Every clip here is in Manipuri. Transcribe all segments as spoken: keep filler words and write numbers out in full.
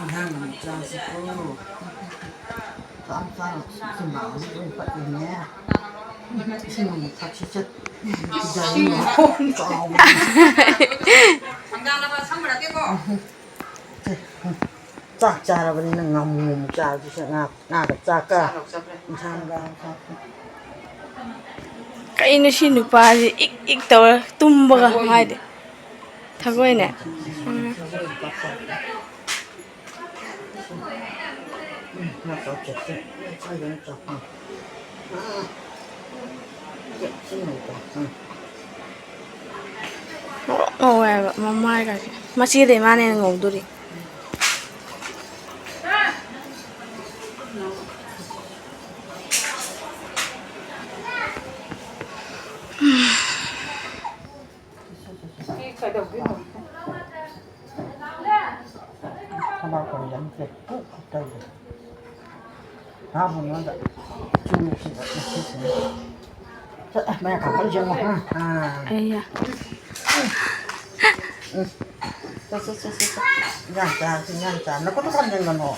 ꯑꯉꯥꯡ ꯃꯆꯥꯁꯤꯀꯣ꯫ ꯆꯥꯛ ꯆꯥꯔ ꯏꯁꯤꯡ ꯂꯥꯛꯑꯗꯤ ꯑꯗꯨꯝ ꯄꯠꯂꯤꯅꯦ꯫ ꯏꯁꯤꯡ ꯑꯃꯨꯛ ꯊꯛꯁꯤ ꯆꯠ꯫ ꯆꯥꯛ ꯆꯥꯔꯕꯅꯤꯅ ꯉꯥꯃꯨ ꯑꯃꯨꯛ ꯆꯥꯔꯁꯤ ꯁꯦ꯫ ꯉꯥ, ꯉꯥꯒ ꯆꯥꯛꯀ꯫ ꯏꯟꯁꯥꯡꯒ꯫ ꯀꯩꯅꯣ ꯁꯤ ꯅꯨꯄꯥꯁꯤ ꯏꯛ ꯏꯛ ꯇꯧꯔ ꯇꯨꯝꯕꯒ ꯃꯥꯏꯗꯤ꯫ ꯊꯒꯣꯏꯅꯦ꯫ ꯎꯝ꯫ ꯉꯧꯔꯣꯛ ꯉꯧꯋꯦ ꯍꯥꯏꯕ ꯃꯃꯥꯏꯒꯁꯦ꯫ ꯃꯆꯦꯗꯩ ꯃꯥꯅ ꯍꯦꯟꯅ ꯉꯧꯗꯣꯔꯤ꯫ ꯁꯤ ꯀꯩꯗꯧꯗꯣꯏꯅꯣ? ꯊꯕꯥꯛ ꯀꯣꯟꯖꯟꯁꯦ ꯄꯨꯛ ꯇꯧꯗꯦ꯫ ꯍꯥꯞꯄꯨꯅꯣꯗ꯫ ꯆꯨꯝꯃꯤꯁꯤꯗ ꯃꯁꯤꯁꯤꯅ꯫ ꯆꯠ, ꯃꯌꯥ ꯀꯥꯈꯠꯂꯤꯁꯦ ꯌꯦꯡꯉꯣ꯫ ꯑꯥ, ꯑꯥ꯫ ꯑꯩꯌꯥ꯫ ꯎꯝ꯫ ꯆꯠ, ꯆꯠ, ꯆꯠ, ꯆꯠ, ꯆꯠ꯫ ꯏꯟꯖꯥꯡ ꯆꯥꯔꯁꯤ, ꯏꯟꯖꯥꯡ ꯆꯥꯔꯁꯤ꯫ ꯅꯈꯨꯠꯇꯣ ꯈꯣꯟꯖꯟꯒꯅꯣ꯫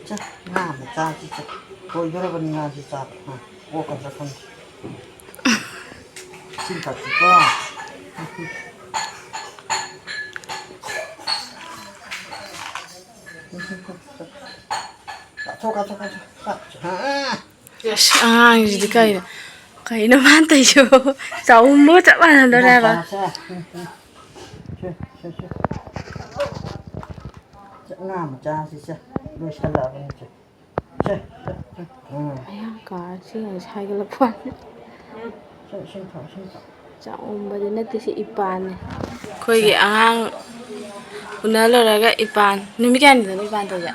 ꯆꯠ, ꯉꯥ ꯑꯃ ꯆꯥꯁꯤ, ꯆꯠ꯫ ꯂꯣꯏꯗꯣꯔꯕꯅꯤ ꯉꯥꯁꯤ ꯆꯥꯕ꯫ ꯑꯥ, ꯑꯣꯛꯀꯗ꯭ꯔꯥ ꯈꯪꯗꯦ꯫ ꯏꯁꯤꯡ ꯊꯛꯁꯤꯀꯣ꯫ ꯀꯥꯊꯣꯛ, ꯀꯥꯊꯣꯛ, ꯀꯥꯊꯣꯛ꯫ ꯑꯥ꯫ ꯑꯁ, ꯑꯉꯥꯡꯁꯤꯗꯤ ꯀꯩꯅꯣ? ꯀꯩꯅꯣ ꯃꯥꯅ ꯇꯧꯔꯤꯁꯤꯕꯣ? ꯆꯥꯎꯝꯕꯒ ꯆꯞ ꯃꯥꯟꯅꯗꯧꯔꯦ ꯍꯥꯏꯕ꯫ ꯉꯥ ꯃꯆꯥꯁꯦ꯫ ꯎꯝ, ꯎꯝ꯫ ꯁꯦ, ꯁꯦ, ꯁꯦ꯫ ꯉꯥ ꯃꯆꯥꯁꯤ ꯁꯦ꯫ ꯂꯣꯏꯁꯜꯂꯛꯑꯕꯅꯤ ꯁꯦ꯫ ꯁꯦ, ꯁꯦ, ꯁꯦ꯫ ꯎꯝ꯫ ꯑꯌꯥ ꯀꯥꯔꯁꯤ ꯌꯥꯝ ꯁꯥꯏꯒꯠꯂꯛꯄ ꯋꯥꯅꯤ꯫ ꯁꯦ, ꯏꯁꯤꯡ ꯊꯛꯑꯣ, ꯏꯁꯤꯡ ꯊꯛꯑꯣ꯫ ꯆꯥꯛ ꯎꯝꯕꯗꯤ ꯅꯠꯇꯦ, ꯁꯤ ꯏꯄꯥꯟꯅꯤ꯫ ꯑꯩꯈꯣꯏꯒꯤ ꯑꯉꯥꯡ ꯎꯅ ꯂꯣꯏꯔꯒ ꯏꯄꯥꯟ꯫ ꯅꯨꯃꯤꯠ ꯀꯌꯥꯅꯤꯗꯅꯣ ꯏꯄꯥꯟ ꯇꯧꯁꯦ?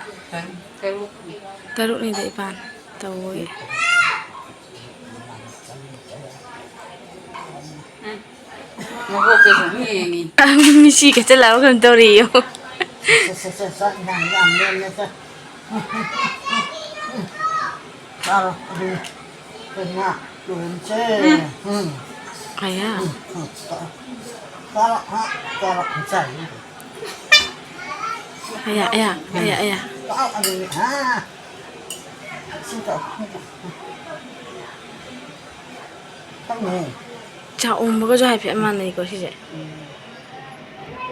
ꯇꯔꯨꯛ꯫ ꯇꯔꯨꯛꯅꯤꯗ ꯏꯄꯥꯟ ꯇꯧꯋꯦ꯫ ꯎꯝ꯫ ꯃꯕꯣꯛꯇꯁꯨ ꯑꯗꯨꯝ ꯌꯦꯡꯉꯤ꯫ ꯃꯤꯠꯁꯤ ꯀꯠꯁꯤꯜꯂꯕ ꯀꯩꯅꯣꯝ ꯇꯧꯔꯦꯌꯣ꯫ ꯁꯦ, ꯁꯦ, ꯁꯦ, ꯆꯥꯛ ꯏꯟꯖꯥꯡ ꯌꯥꯝ ꯂꯦꯝꯃꯦ, ꯁꯦ꯫ ꯆꯥꯔꯣ, ꯑꯗꯨ ꯉꯥ ꯂꯣꯏꯔꯝꯁꯦ꯫ ꯎꯝ꯫ ꯎꯝ꯫ ꯑꯌꯥ꯫ ꯎꯝ, ꯎꯝ, ꯆꯥꯔꯣ꯫ ꯆꯥꯔꯣ, ꯍꯥ, ꯆꯥꯔꯣ, ꯆꯥꯔꯣ꯫ ꯑꯌꯥ, ꯑꯌꯥ, ꯑꯌꯥ, ꯑꯌꯥ꯫ ꯆꯥꯛ ꯑꯣꯝꯕꯒꯁꯨ ꯍꯥꯏꯐꯦꯠ ꯃꯥꯟꯅꯩꯀꯣ ꯁꯤꯁꯦ꯫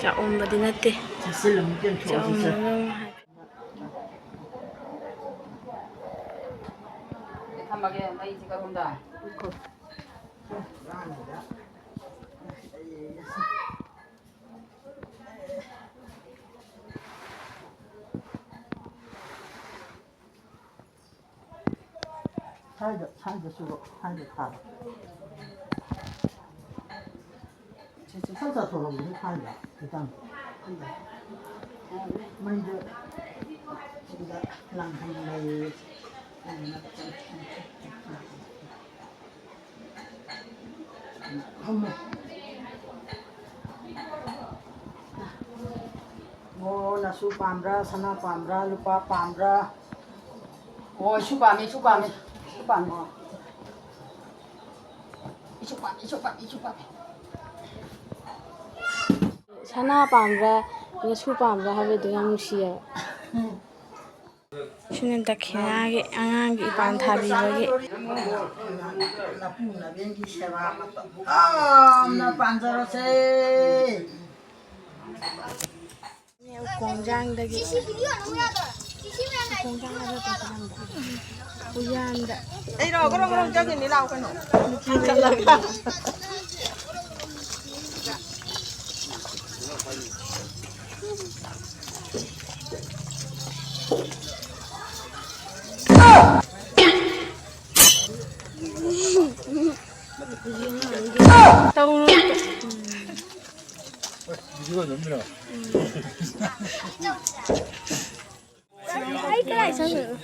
ꯆꯥꯛ ꯑꯣꯝꯕꯗꯤ ꯅꯠꯇꯦ꯫ ꯆꯥꯛ ꯑꯣꯝꯕꯒ ꯍꯥꯏꯐꯦꯠ꯫ ꯊꯝꯃꯒꯦ, ꯃꯩꯁꯦ ꯀꯔꯣꯝꯗ? ꯁ꯭ꯋꯥꯏꯗ, ꯁ꯭ꯋꯥꯏꯗ ꯆꯨꯔꯣ, ꯁ꯭ꯋꯥꯏꯗ ꯊꯥꯔꯣ꯫ ꯁꯦ, ꯁꯦ, ꯁꯠ ꯆꯠꯊꯣꯔꯛꯑꯣ, ꯁ꯭ꯋꯥꯏꯗ ꯈꯤꯇꯪ꯫ ꯃꯩꯗ ꯁꯤꯗ ꯂꯥꯡꯍꯟ ꯂꯩꯌꯦ꯫ ꯐꯝꯃꯣ꯫ ꯑꯣ, ꯅꯁꯨ ꯄꯥꯝꯕ꯭ꯔꯥ, ꯁꯅꯥ ꯄꯥꯝꯕ꯭ꯔꯥ, ꯂꯨꯄꯥ ꯄꯥꯝꯕ꯭ꯔꯥ? ꯑꯣ, ꯏꯁꯨ ꯄꯥꯝꯃꯤ, ꯏꯁꯨ ꯄꯥꯝꯃꯤ, ꯏꯁꯨ ꯄꯥꯝꯃꯤ꯫ ꯏꯁꯨ ꯄꯥꯝꯃꯤ, ꯏꯁꯨ ꯄꯥꯝꯃꯤ, ꯏꯁꯨ ꯄꯥꯝꯃꯤ꯫ ꯁꯅꯥ ꯄꯥꯝꯕ꯭ꯔꯥ, ꯅꯁꯨ ꯄꯥꯝꯕ꯭ꯔꯥ ꯍꯥꯏꯕꯗꯣ ꯌꯥꯝ ꯅꯨꯡꯁꯤꯌꯦꯕ꯫ ꯁꯤꯅ ꯗꯈꯤꯅꯥꯒꯤ ꯑꯉꯥꯡꯒꯤ ꯏꯄꯥꯟ ꯊꯥꯕꯤꯕꯒꯤ꯫ ꯅꯄꯨ ꯅꯕꯦꯟꯒꯤ ꯁꯦꯕꯥ ꯃꯇꯧ ꯇꯝꯅ ꯄꯥꯟꯖꯔꯁꯦ꯫ ꯎꯈꯣꯡꯖꯥꯡꯗꯒꯤ, ꯎꯈꯣꯡꯖꯥꯡ ꯍꯥꯏꯕ ꯀꯩꯅꯣ ꯈꯪꯕ꯭ꯔꯥ? ꯎꯌꯥꯟꯗ꯫ ꯑꯩꯔꯣ? ꯒ꯭ꯔꯣꯡ ꯒ꯭ꯔꯣꯡ ꯆꯪꯉꯤꯅꯤ, ꯂꯥꯛꯑꯣ ꯀꯩꯅꯣ꯫ ꯅꯨꯄꯤ ꯆꯠꯂꯒ꯫ ꯇꯧꯔꯣ꯫ ꯚꯤꯗꯤꯑꯣ ꯅꯝꯃꯤꯔꯣ? ꯑꯩ ꯀꯗꯥꯏ ꯆꯪꯗꯣꯏꯅꯣ?